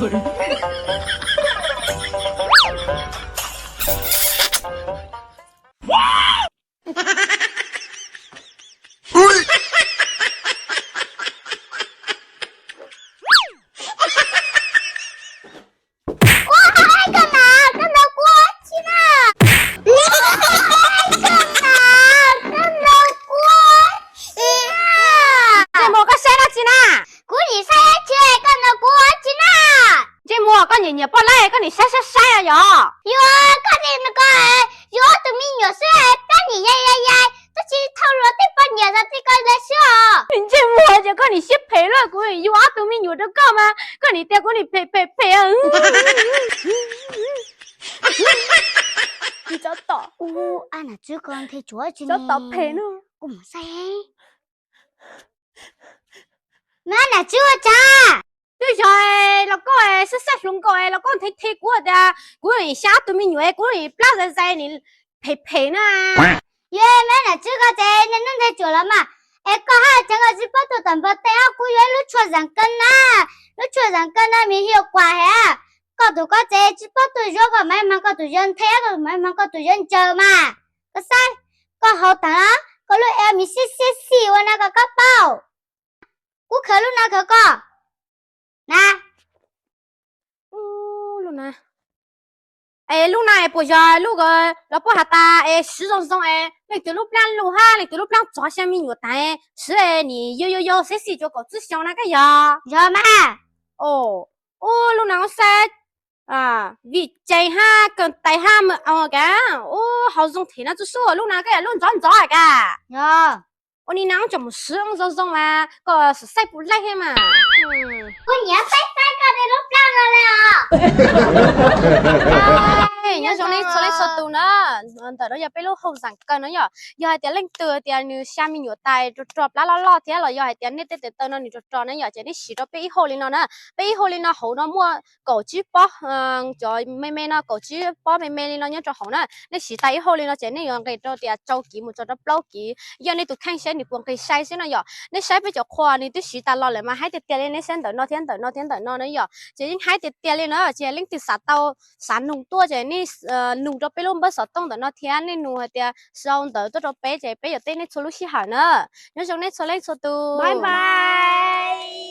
Ua, koj na, koj ntaus kuv ua tsi na? Koj na, koj ntaus kuv ua tsi na? Ntsej muag, koj saib dab tsi na? Kuv nim saib dab tsi, koj ntaus kuv ua tsi na? Ntsej muag, koj nyiam nyiam poj laib, koj nim saib saib saib yog. Yog koj nim no ko, yus ob tug me nyuam xwb, plab nim yai yai yai, twb tsis thaum luag tej poj niam xav ti ko lawm xwb os. Ntsej muag, ces koj nim siab phem lawm, kuv yus ob tug me nyuam rau koj mas koj nim tias kuv nim phem phem phem. Tsov tom. Ua, nam tswb ko nthe tsuav tsi, tsov tom phem no. Kuv mus saib. Nam tswb ua cas? Twb yog los koj xab xab hluas nkaus los koj nthe the kuv tias kuv xyab ob tug me nyuam kuv plab zais zais nim phem phem na. Yog mas nam tswb ko ces niaj hnub nthe tsuav los mas. Es koj haj tseev koj tsis paub tus tawm npawg tes os, kuv yuav ib lub tshuaj zam kaw na. Lub tshuaj zam kaw na mis hiav kuam hev. Koj tus koj ces tsis paub tus zuav koj mas mag koj tus zuav nthe, koj mas mag koj tus zuav ntsaws mas. Koj saib, koj haus tas, koj lub eo mis xib xib xib ua na koj koj paub. Kuv khaws lub na khaws koj. Na, lub na, es lub na es puas yog lub los puab has tas es siv zoo zoo es leej twg lub plab lug hab leej twg lub plab tsov xya me nyuam tas siv nim yau yau yau xib xib cuag kaum tsib xyoo na koj yog? Yog mas. Ub, lub na ub saib, vim cees hab kawg tais hab mas kav, ub, haus zoo them no tsuj sub lub na koj yog lub ntxov ntxov kav. Ua li na ub tseem mus siv zoo zoo mas koj xav saib puas laij thiab mas. Kuv nyiam saib saib koj tej lub plab no li os. Nyob zoo nej txhua leej txhua tus na, ntawm no yog peb lub hauj zam kaw no yom. Yog hais tias leej twg tias nws xya me nyuam tas rog rog plab loj loj thiab los yog hais tias nej tej tes taw no nws rog rog na yom, ces nej siv rau peb ib hauj li no na. Peb ib hauj li no hauv no muaj kaum tsib pob, cov me me no kaum tsib pob me me li no nyob rau hauv na. Nej siv tas ib hauj li no ces nej yuav nqis rau tias tsau kiv mus txog rau plaub kiv, yog nej tus kheej saib nws puas nqis sai xwb no yom. Nej saib peb cov qhua nws twb siv tas los lawm mas haib tiag tiag li, nej saib ntawm no thiab ntawm no thiab ntawm no na yom, ces yeej haib tiag tiag li na. Ces leej twg xav tau, xav nug tuaj ces nej nug rau peb lub npawb xov tooj ntawm no thiab nej nug hais tias sau ntawv tuaj rau peb ces peb yuav teb nej txhua lub sij hawm na. Nyob zoo nej txhua leej txhua tus, bye bye.